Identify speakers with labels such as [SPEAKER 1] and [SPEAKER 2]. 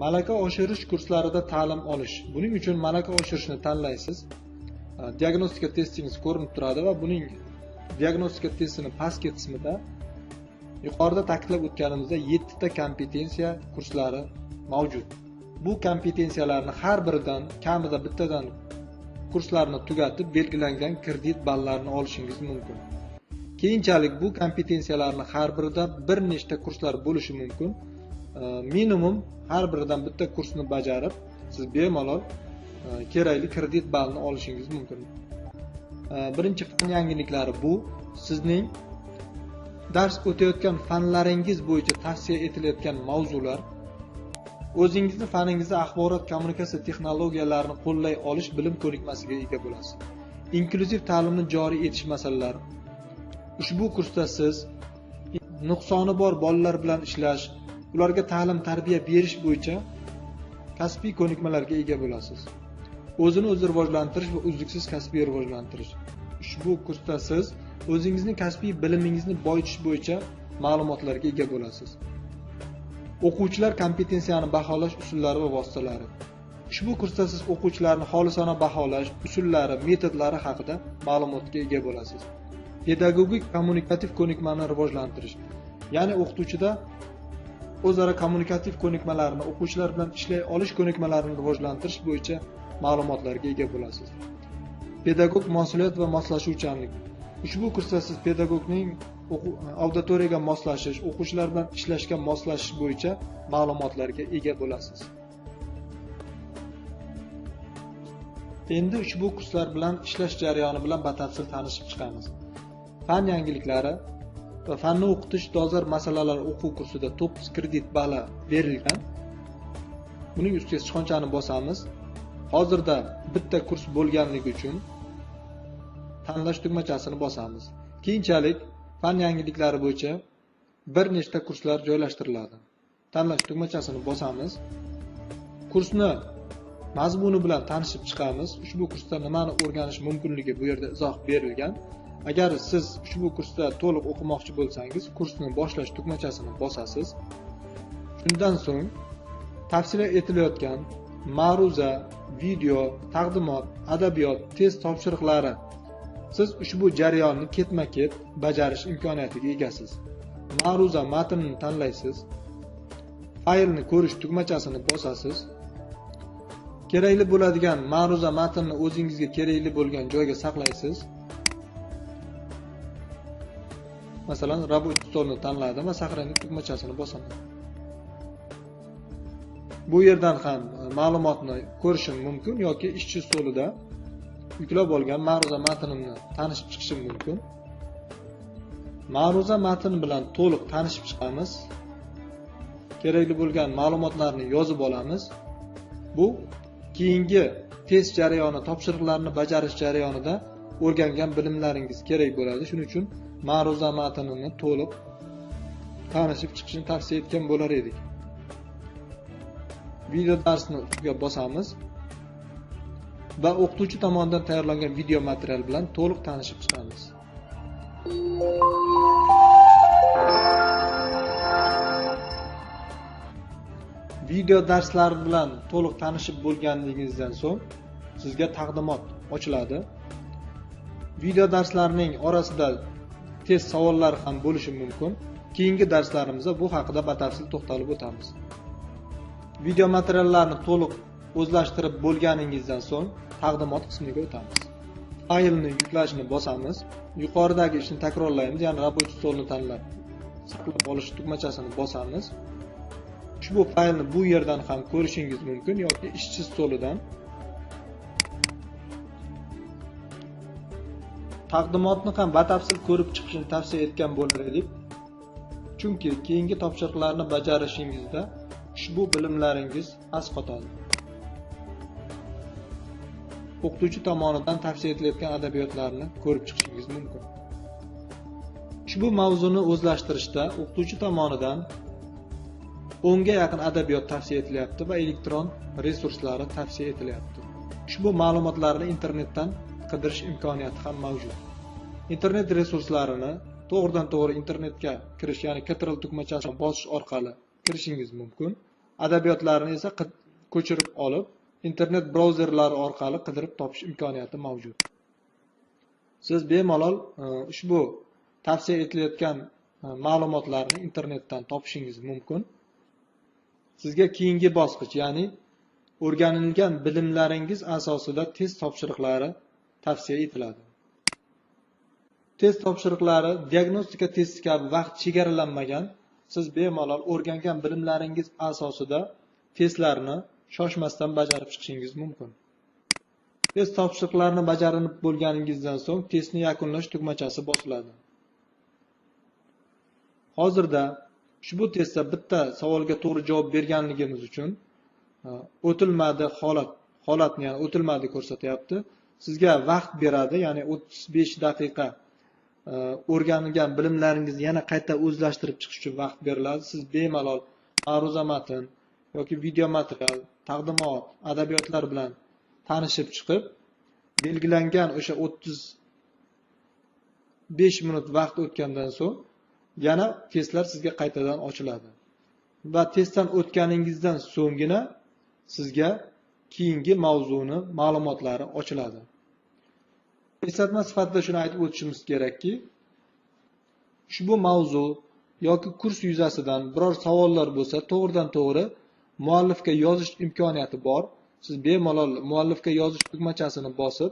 [SPEAKER 1] Malaka oshirish kurslarida ta'lim olish. Buning uchun malaka oshirishni tanlaysiz. Diagnostika testingiz ko'rinib turadi va buning diagnostika testini pastki qismida yuqorida ta'kidlab o'tganimizda 7 ta kompetensiya kurslari mavjud. Bu kompetensiyalarni har biridan kamida bittadan kurslarni tugatib belgilangan kredit ballarini olishingiz mumkin. Keyinchalik bu kompetensiyalarni har birida bir nechta kurslar bo'lishi mumkin. Minimum har biridan bitta kursni bajarib, siz bemalol kerakli kredit ballini olishingiz mumkin. Birinchi fan yangiliklari bu sizning dars o'tayotgan fanlaringiz bo'yicha tavsiya etilayotgan mavzular, o'zingizni faningizda axborot kommunikatsiya texnologiyalarini qo'llay olish bilim ko'nikmasiga ega bo'lasiz. Inklyuziv ta'limni joriy etish masalalari. Ushbu kursda siz nuqsoni bor bolalar bilan ishlash, ularga ta'lim tarbiya berish bo'yicha kasbiy ko'nikmalarga ega bo'lasiz. O'zini o'zi rivojlantirish va uzluksiz kasbiy rivojlantirish. Ushbu kursda siz o'zingizni kasbiy bilimingizni boyitish bo'yicha ma'lumotlarga ega bo'lasiz. O'quvchilar kompetensiyani baholash usullari va vositalari. Ushbu kursda siz o'quvchilarni xolisona baholash usullari, metodlari haqida ma'lumotga ega bo'lasiz. Pedagogik kommunikativ ko'nikmani rivojlantirish. Ya'ni o'qituvchida o'zaro kommunikativ ko'nikmalarni, o'quvchilar bilan ishlay olish ko'nikmalarini rivojlantirish bo'yicha ma'lumotlarga ega bo'lasiz. Pedagog mas'uliyat va moslashuvchanlik. Ushbu kursda siz pedagogning auditoriyaga moslashish, o'quvchilar bilan ishlashga moslashish bo'yicha ma'lumotlarga ega bo'lasiz. Endi ushbu kurslar bilan ishlash jarayoni bilan batafsil tanishib chiqamiz. Fan yangiliklari va fanni o'qitish dolzarb masalalari o'quv kursida 9 kredit bali berilgan. Buning ustiga sichqonchani bosamiz. Hozirda bitta kurs bo'lganligi uchun tanlash tugmachasini bosamiz. Keyinchalik fan yangiliklari bo'yicha bir nechta kurslar joylashtiriladi. Tanlash tugmachasini bosamiz. Kursni mazmuni bilan tanishib chiqamiz. Ushbu kursda nimani o'rganish mumkinligi bu yerda izoh berilgan. Agar siz ushbu kursda to'liq o'qimoqchi bo'lsangiz, kursni boshlash tugmachasini bosasiz. Shundan so'ng tavsiya etilayotgan ma'ruza, video, taqdimot, adabiyot, test topshiriqlari, siz ushbu jarayonni ketma-ket bajarish imkoniyatiga egasiz. Ma'ruza matnini tanlaysiz. Faylni ko'rish tugmachasini bosasiz. Kerakli bo'ladigan ma'ruza matnini o'zingizga kerakli bo'lgan joyga saqlaysiz. Masalan, рабочий stolni tanladim va saqlangan tugmachasini bosaman. Bu yerdan ham ma'lumotni ko'rishim mumkin yoki ishchi stolida yuklab olgan ma'ruza matnimni tanishib chiqishim mumkin. Ma'ruza matn bilan to'liq tanishib chiqamiz. Kerakli bo'lgan ma'lumotlarni yozib olamiz. Bu keyingi test jarayoni, topshiriqlarni bajarish jarayonida o'rgangan bilimlaringiz kerak bo'ladi. Shuning uchun ma'ruza matnini to'liq tanishib chiqishni tavsiya etgan bo'lar edik. Video darsni ustiga bosamiz va o'qituvchi tomonidan tayyorlangan video material bilan to'liq tanishib chiqamiz. Video darslar bilan to'liq tanishib bo'lganligingizdan so'ng sizga taqdimot ochiladi. Video darslarning orasida test savollar ham bo'lishi mumkin. Keyingi darslarimizda bu haqida batafsil to'xtalib o'tamiz. Video materiallarni to'liq o'zlashtirib bo'lganingizdan so'ng taqdimot qismiga o'tamiz. Faylni yuklashni bosamiz. Yuqoridagi ishni takrorlaymiz, ya'ni рабочий stolni tanlab saqlab olish tugmachasini bosamiz. Ushbu faylni bu yerdan ham ko'rishingiz mumkin yoki ishchi stolidan. Taqdimotni ham batafsil ko'rib chiqishni tavsiya etgan bo'lar edik. Chunki keyingi topshiriqlarni bajarishingizda ushbu bilimlaringiz asqotadi. O'qituvchi tomonidan tavsiya etilayotgan adabiyotlarni ko'rib chiqishingiz mumkin. Ushbu mavzuni o'zlashtirishda o'qituvchi tomonidan 10 ga yaqin adabiyot tavsiya etilyapti va elektron resurslari tavsiya etilyapti. Ushbu ma'lumotlarni internetdan qidirish imkoniyati ham mavjud. Internet resurslarini to'g'ridan to'g'ri internetga kirish, ya'ni Ctrl tugmachasini bosish orqali kirishingiz mumkin. Adabiyotlarni esa ko'chirib olib, internet brauzerlari orqali qidirib topish imkoniyati mavjud. Siz bemalol ushbu tavsiya etilayotgan ma'lumotlarni internetdan topishingiz mumkin. Sizga keyingi bosqich, ya'ni o'rganilgan bilimlaringiz asosida test topshiriqlari tavsiya etiladi. Test topshiriqlari diagnostika testi kabi vaqt chegaralanmagan. Siz bemalol o'rgangan bilimlaringiz asosida testlarni shoshmasdan bajarib chiqishingiz mumkin. Test topshiriqlarini bajarib bo'lganingizdan so'ng testni yakunlash tugmachasi bosiladi. Hozirda ushbu testda bitta savolga to'g'ri javob berganligimiz uchun o'tilmadi holatni, ya'ni o'tilmadi ko'rsatyapti. Sizga vaqt beradi, ya'ni 35 daqiqa o'rganilgan bilimlaringizni yana qayta o'zlashtirib chiqish uchun vaqt beriladi. Siz bemalol ma'ruza matn yoki video material, taqdimot, adabiyotlar bilan tanishib chiqib, belgilangan o'sha 35 minut vaqt o'tgandan so'ng yana testlar sizga qaytadan ochiladi. Va testdan o'tganingizdan so'nggina sizga keyingi mavzuni ma'lumotlari ochiladi. Eslatma sifatida shuni aytib o'tishimiz kerakki, ushbu mavzu yoki kurs yuzasidan biror savollar bo'lsa, to'g'ridan-to'g'ri muallifga yozish imkoniyati bor. Siz bemalol muallifga yozish tugmachasini bosib,